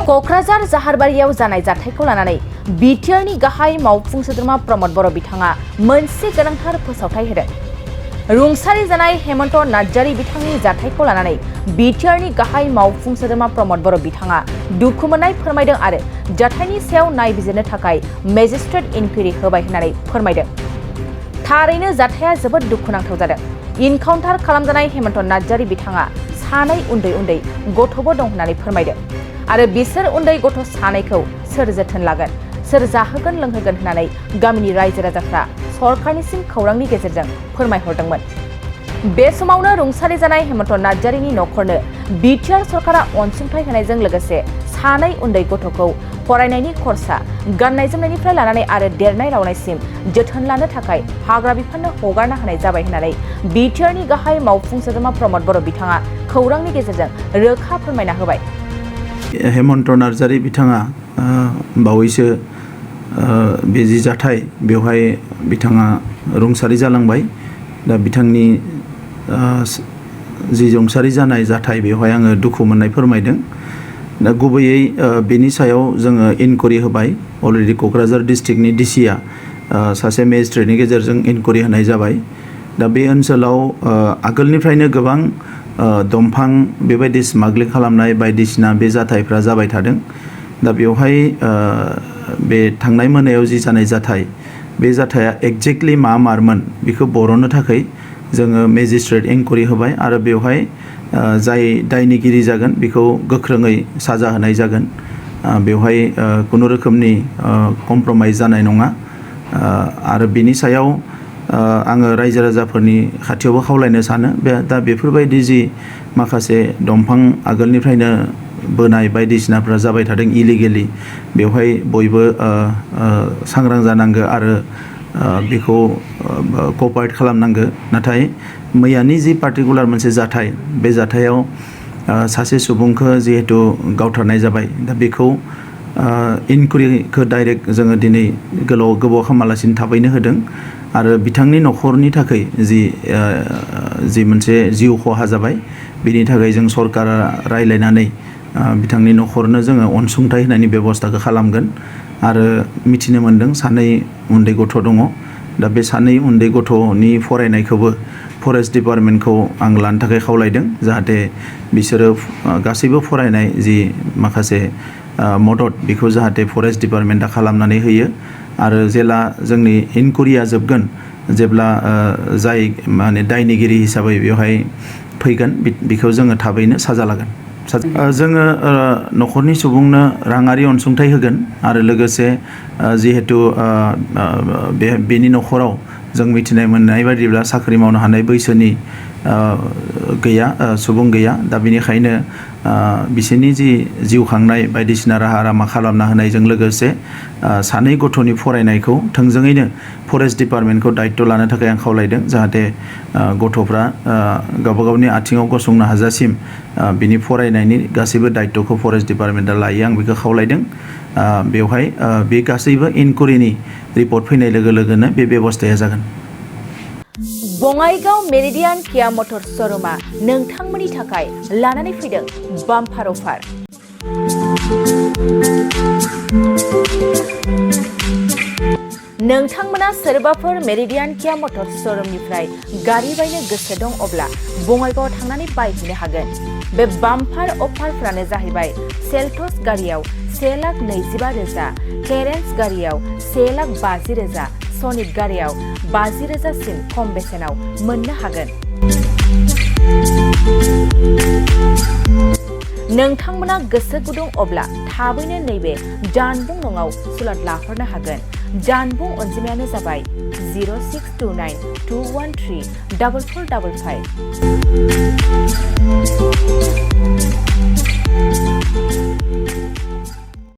क'क्राझार जाहारबारियाव जानाय जाथायखौ लानानै बिटिआरनि गाहाय मावफुं सोद्रोमा प्रमद बर' बिथाङा मोनसे गोनांथार फोसावथाय होदों। रुंसारि जानाय हेमन्त नार्जारी बिथांनि जाथायखौ लानानै बिटिआरनि गाहाय मावफुं सोद्रोमा प्रमद बर' बिथाङा दुखु मोननाय फोरमायदों आरो जाथायनि सायाव नायबिजिरनो थाखाय मेजिस्ट्रेट इनकुवेरि होबाय होननानै फोरमायदों। थारैनो जाथाया जोबोद दुखुनांथाव जादों। इनकाउन्टार खालामजानाय हेमन्त नार्जारी बिथाङा सानै उन्दै गथ'बो दं होननानै फोरमायदों आरो बिसोर उन्दै गथ' सानैखौ सोर जोथोन लागोन, सोर जाहोगोन लोंहोगोन होननानै गामिनि रायजो राजाफ्रा सरकारनिसिम खौरांनि गेजेरजों फोरमायहरदोंमोन। बे समावनो रुंसारि जानाय हेमन्त नार्जारीनि न'खरनो बिटिआर सरकारा अनसुंथाइ होनायजों लोगोसे सानै उन्दै गथ'खौ फरायनायनि खरसा, गाननाय जोमनायनिफ्राय लानानै आरो देरनाय लावनायसिम जोथोन लानो थाखाय हाग्रा बिफाननो हगारना होनाय जाबाय होननानै बिटिआरनि गाहाय मावफुं सोद्रोमा प्रमद बर' बिथाङा खौरांनि गेजेरजों रोखा फोरमायना होबाय। हेमन्त नार्जारी बिथाङा बावैसो बे जि जाथाय बेवहाय बिथाङा रुंसारि जालांबाय। दा बिथांनि जि रुंसारि जानाय जाथाय बेवहाय आङो दुखु मोननाय फोरमायदों। दा गुबैयै बेनि सायाव जोङो इनकुवेरि होबाय। अलरेडि क'क्राझार डिस्ट्रिक्टनि डिसिआ सासे मेजिस्ट्रेटनि गेजेरजों इनकुवेरि होनाय जाबाय। दा बे ओनसोलाव आगोलनिफ्रायनो गोबां दंफां बेबायदि स्मागलिं खालामनाय बायदिसिना बे जाथायफ्रा जाबाय थादों। दा बेवहाय बे थांनाय मोनायाव जि जानाय जाथाय, बे जाथाया एक्जेक्टलि मारमोन बेखौ बरननो थाखाय जोङो मेजिस्ट्रेट इनकुवेरि होबाय आरो बेवहाय जाय दायनिगिरि जागोन बेखौ गोख्रोङै साजा होनाय जागोन। बेवहाय खुनु रोखोमनि कमप्रमाइज जानाय नङा। आरो बिनि सायाव आङो रायजो राजाफोरनि खाथियावबो खावलायनो सानो दा बेफोरबायदि जि माखासे दंफां आगोलनिफ्रायनो बोनाय बायदिसिनाफ्रा जाबाय थादों इलिगेलि, बेवहाय बयबो सांग्रां जानांगौ आरो बेखौ कपारेट खालामनांगौ। नाथाय मैयानि जि पार्टिकुलार मोनसे जाथाय, बे जाथायाव सासे सुबुंखौ जिहेतु गावथारनाय जाबाय, दा बेखौ इनकुवेरिखौ डाइरेक्ट जोङो दिनै गोबाव खालामालासिनो थाबैनो होदों आरो बिथांनि न'खरनि थाखाय जि मोनसे जिउ खहा जाबाय, बेनि थाखाय जों सरकारा रायलायनानै बिथांनि न'खरनो जोङो अनसुंथाइ होनायनि बेबस्थाखौ खालामगोन। आरो मिथिनो मोन्दों सानै उन्दै गथ' दङ। दा बे सानै उन्दै गथ'नि फरायनायखौबो फरेस्ट डिपार्टमेन्टखौ आं लानो थाखाय खावलायदों, जाहाथे बिसोरो गासैबो फरायनाय जि माखासे मदद बेखौ जाहाथे फरेस्ट डिपार्टमेन्टआ खालामनानै होयो। आरो जेला जोंनि इनकुवेरिया जोबगोन, जेब्ला जाय माने दायनिगिरि हिसाबै बेवहाय फैगोन, बेखौ जोङो थाबैनो साजा लागोन। जोङो न'खरनि सुबुंनो राङारि अनसुंथाइ होगोन आरो लोगोसे जिहेतु बेनि न'खराव जों मिथिनाय मोननाय बायदिब्ला साख्रि मावनो हानाय बैसोनि सुबुं गैया। दा बेनिखायनो बिसोरनि जि जिउ खांनाय बायदिसिना राहा लामा खालामना होनायजों लोगोसे सानै गथ'नि फरायनायखौ थोंजोङैनो फरेस्ट डिपार्टमेन्टखौ दायित्व लानो थाखाय आं खावलायदों, जाहाथे गथ'फ्रा गावबा गावनि आथिङाव गसंनो हाजासिम बिनि फरायनायनि गासैबो दायित्वखौ फरेस्ट डिपार्टमेन्टआ लायो, आं बेखौ खावलायदों। बेवहाय बे गासैबो इनकुवेरिनि रिपर्ट फैनाय लोगो लोगोनो बे बेबस्थाया जागोन। बङाइगाव मेरिडियान किया मटर्स श'रुमा नोंथांमोननि थाखाय लानानै फैदों बाम्पार अफार। नोंथांमोना सोरबाफोर मेरिडियान किया मटर्स श'रुमनिफ्राय गारि बायनो गोसो दं अब्ला बङाइगावआव थांनानै बायहैनो हागोन। बे बाम्पार अफारफोरानो जाहैबाय सेल्टस गारियाव 1,20,000, क्लेरेन्स गारियाव 1,50,000, सनिक गारियाव 50,000सिम खम बेसेनाव मोननो हागोन। नोंथांमोना गोसो गुदुं अब्ला थाबैनो नैबे जानबुं नङाव सुलाद लाहरनो हागोन। जानबुं अनजिमायानो जाबाय 062921344555।